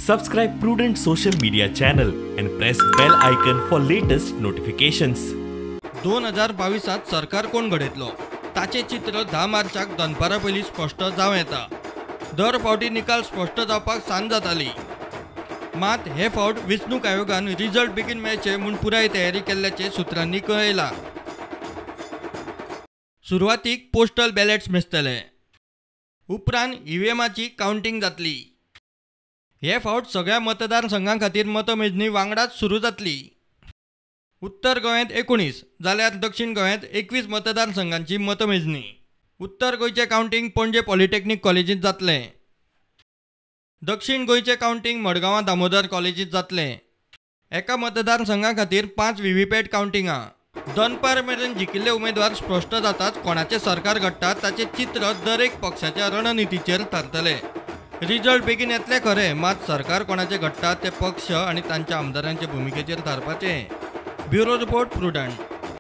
Subscribe Prudent social media channel and press bell icon for latest notifications. 2022 सरकार कोण घडयतलो ताचें चित्र 10 मार्चाक दनपारा पयलीं स्पश्ट जावं येता. दर फावटी निकाल स्पश्ट जावपाक सांज जाताली. मात हे फावट वेंचणूक आयोगान रिजल्ट बेगीन मेळचे म्हूण पुराय तयारी केल्ल्याचें सुत्रांनी कळयलां. सुरवातीक पोस्टल बॅलेट्स मेजतले, उपरांत ईव्हीएमाची कावंटींग जातली. हे फावट सगळ्या मतदारसंघां खातीर मतमेजणी वांगडाच सुरू जातली. उत्तर गोंयांत 19 जाल्यार दक्षिण गोंयांत 21 मतदारसंघांची मतमेजणी. उत्तर गोंयचें कावंटींग पणजे पॉलिटेक्नीक कॉलेजींत जातलें. दक्षिण गोंयचें कावंटींग मडगांवां दामोदर कॉलेजींत जातलें. एका मतदारसंघा खातीर 5 व्हीव्हीपॅट कावंटिंगां. दनपार मेरेन जिखिल्ले उमेदवार स्पश्ट जाताच कोणाचें सरकार घडटा ताचें चित्र दरेक पक्षाच्या रणनितीचेर थारतलें. रिजल्ट बेगीन येतले खरें, मात सरकार कोणाचें घडटा तें पक्ष आनी तांच्या आमदारांचे भुमिकेचेर थारपाचें. Bureau report, Prudent.